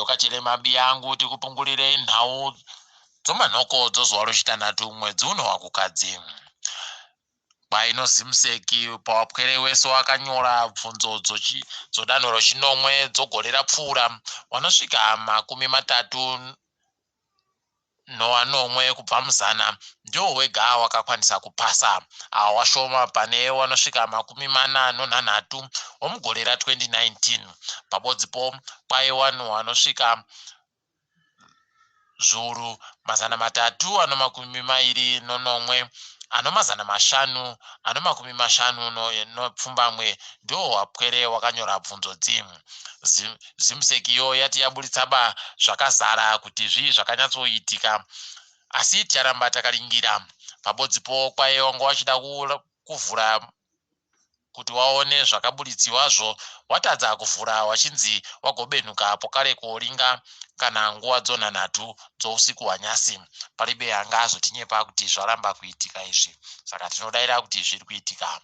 Madokachele mabiyangu tikupungulirei nhau dzomanhoko dzozuva rochitanhatu mwedzi uno waKukadzi. Kwaino Zimsec pawapwere wese wakanyora bvunzo dzodanho rochinomwe dzogore rapfuura wanosvika 37 kubva muzana ndiwo wega wakakwanisa kupasa. Awa washoma pane wanosvika 43 womugore ra2019. Pabodzipo kwai wanhu wanosvika zviuru 327 557 ndiwo wapwere wakanyora bvunzo dzi. Zimsec yo yati yaburitsa ba zvakazara kuti zvii zvakanyatsoitika, asi ticharamba takaringira. Pabodzipo kwai wanga wachida kuvhura kuti waone zvakaburitsiwazvo, watadza kuvhura wachinzi wagobenuka pokareko ringa kana nguva dzonhanhatu dzousiku hwanyasi. Paribe anga azotinyepa kuti zvaramba kuitika izvi, saka tinodaira kuti zviri kuitika.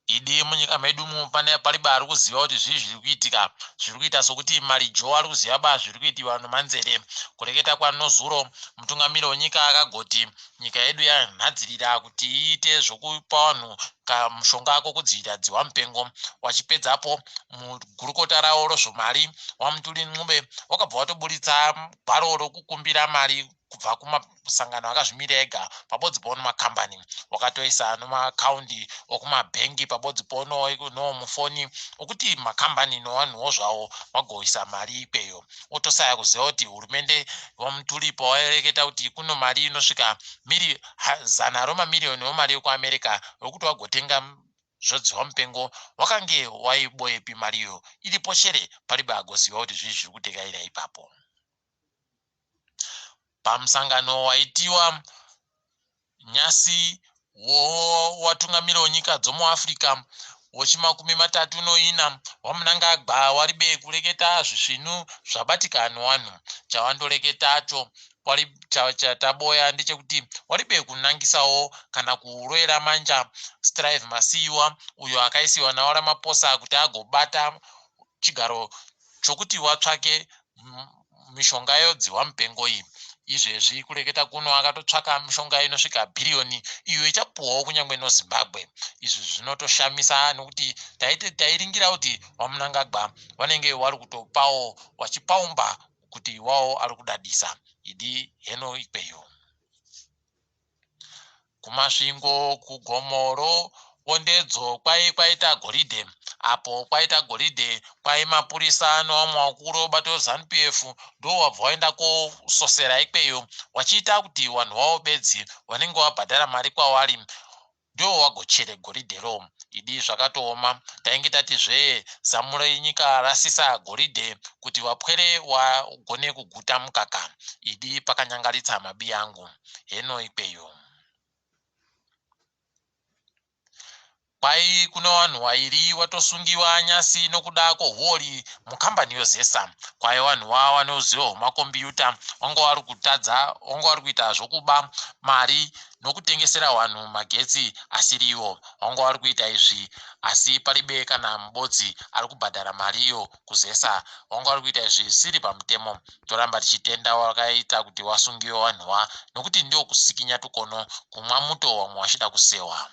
Idi munyika medu umu pane paribe ari kuziva kuti zvii zviri kuitika. Zviri kuita sokuti marijo ari kuziva ba zviri kuitiwa nomanzere. Kureketa kwanozuro mutungamiri wenyika akagoti nyika yedu yanhadzirira kuti iite zvokupa vanhu kamushonga kokudzivirira dzihwa mupengo. Wachipedzapo mugurukota ravo rozvomari waMutuli Ncube wakabva watoburitsa gwaro rokukumbira mari kubva kumasangano akazvimirira ega pabodzi po nomakambani, wakatoisa nomaakaundi okumabhengi pabodzi po noomufoni okuti makambani novanhuwo zvavo vagoisa mari ikweyo. Otosaya kuziva kuti hurumende waMutuli pawaereketa kuti kuno mari inosvika miri zana romamiriyoni omari yokuAmerica rokuti wagotenga zvodzihwa mupengo, wakange waiboyepi mariyo iripo chere paribe agoziva kuti zvii zviri kutekaira ipapo. Pamusangano waitiwa nyasi wowatungamiri wenyika dzomuAfrica wochimakumi matatu noina, waMnangagwa waribe kureketa zvisvinu zvabatika nowanhu. Chawandoreketacho chataboya ndechekuti waribe kunangisawo kana kuroera manja Strive Masiyiwa uyo akaisiwa nawaRamaphosa kuti agobata chigaro chokuti watsvake mishonga yodzihwa mupengo iyi. Izvezvi kureketa kuno akatotsvaka mishonga inosvika bhiriyoni iyo ichapuhwawo kunyange noZimbabwe. Izvi zvinotoshamisa nokuti tairingira kuti waMnangagwa wanenge wari kutopawo wachipaumba kuti wawo ari kudadisa. Idi heno ikweyo. KuMasvingo kugomo roBondedzo kwai kwaita goridhe. Apo kwaita goridhe kwai mapurisa nevamwe vakuru vebato reZanu PF ndovabva vaenda kososera ikweyo vachiita kuti vanhu vavo bedzi vanenge vabhadhara mari kwavari ndivo vagochere goridhero. Idi zvakatooma tainge tati zvee zamu renyika rasisa goridhe kuti vapwere vagone kuguta mukaka. Idi pakanyangaritsa mabiyangu. Heno ikweyo. Kwai kune wanhu wairi watosungiwa nyasi nokuda kwohuori mukambani yoZESA. Kwai wanhu wa wane uzivo hwemakombiyuta wanga wari kutadza wanga wari kuita zvokuba mari nokutengesera wanhu magetsi asiriwo. Wanga wari kuita izvi asi paribe kana mubodzi ari kubhadhara mariyo kuZESA. Wanga wari kuita izvi zvisiri pamutemo. Toramba tichitenda wakaita kuti wasungiwe wanhu wa nokuti ndiwo kusikinya tukono kumwa muto wamwe wachida kusewa.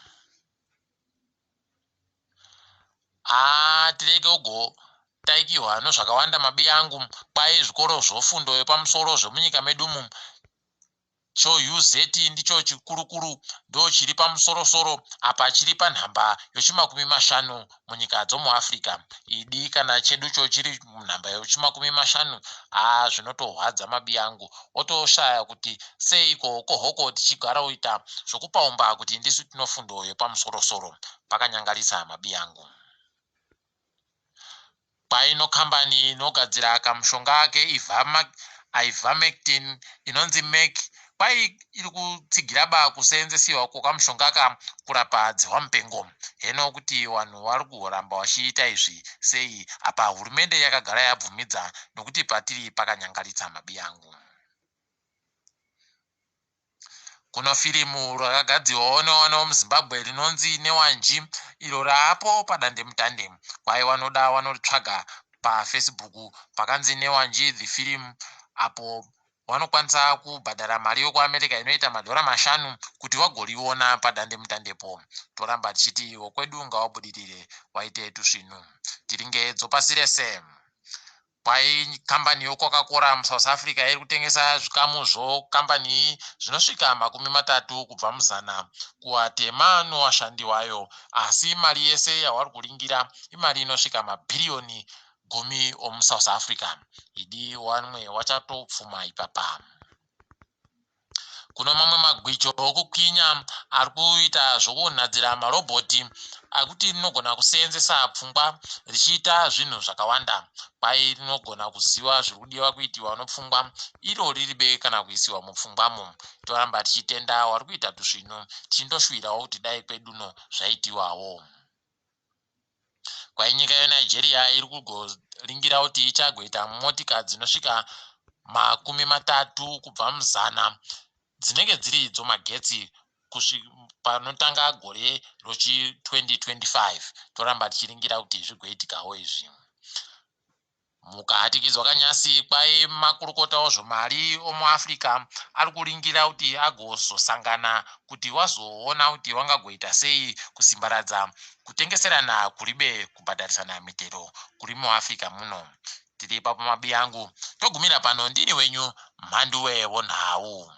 Haa tirege ugotaikihwa nozvakawanda mabiyangu kwai zvikoro zvofundo yepamusoro zvemunyika medumu choUZ ndicho chikurukuru ndochiri pamusorosoro apa chiri panhamba yochimakumi mashanu munyika dzomuAfrica. Idi kana cheducho chiri munhamba yochimakumi mashanu haa zvinotorwadza mabiyangu wotoshaya kuti seiko kohoko tichigara kuita zvokupaumba kuti ndisu tinofundo yepamusorosoro. Pakanyangarisa mabiyangu. Paino kambani inogadzira kamushonga keIvermectin inonzi Merck kwai iri kutsigira ba kuseenzesiwa kwekamushonga aka kurapa dzihwamupengo. Heno kuti vanhu vari kuramba vachiita izvi sei apa hurumende yakagara yabvumidza nokuti patiri pakanyangaritsa mabiyangu. Kuno firimu rakagadzirwawo nevana vemuZimbabwe rinonzi Newanji iro raapo padandemutande. Kwai wanoda wanoritsvaga paFacebook pakanzi Newanji the Film, apo wanokwanisa kubhadhara mari yokuAmerica inoita madhora 5 kuti wagoriona padandemutandepo. Toramba tichiti wokwedu ngawabudirire waite tusvinu. Tiringe dzopasi rese. Kwai kambani yoCoca-Cola muSouth Africa iri kutengesa zvikamu zvokambani iyi zvinosvika 30 kubva muzana kuvatema nowashandi wayo, asi mari yese yawari kuringira imari inosvika mabhiriyoni 10 omuSouth Africa. Idi wamwe wachatopfuma ipapa. Kuno mamwe magwicho okukwinya ari kuita zvokunhadzira marobhoti akuti rinogona kuseenzesa pfungwa richiita zvinhu zvakawanda. Kwai rinogona kuziva zviri kudiwa kuitiwa nopfungwa iro riribe kana kuisiwa mupfungwamo. Toramba tichitenda wari kuita tusvinu, tichindoshuvirawo kuti dai kweduno zvaitiwawo. Kwai nyika yeNigeria iri kugoringira kuti ichagoita motika dzinosvika 30 kubva muzana dzinenge dziri dzomagetsi panotanga gore rochi 2025. Toramba tichiringira kuti zvigoitikawo izvi. Mukahatikidzwa kanyasi, kwai makurukota ozvomari omuAfrica ari kuringira kuti agozosangana kuti wazoona kuti wangagoita sei kusimbaradza kutengeserana kuribe kubhadharisana mitero kuri muAfrica muno. Tiri ipapo mabi angu, togumira pano. Ndini wenyu Mhanduwe wonhau.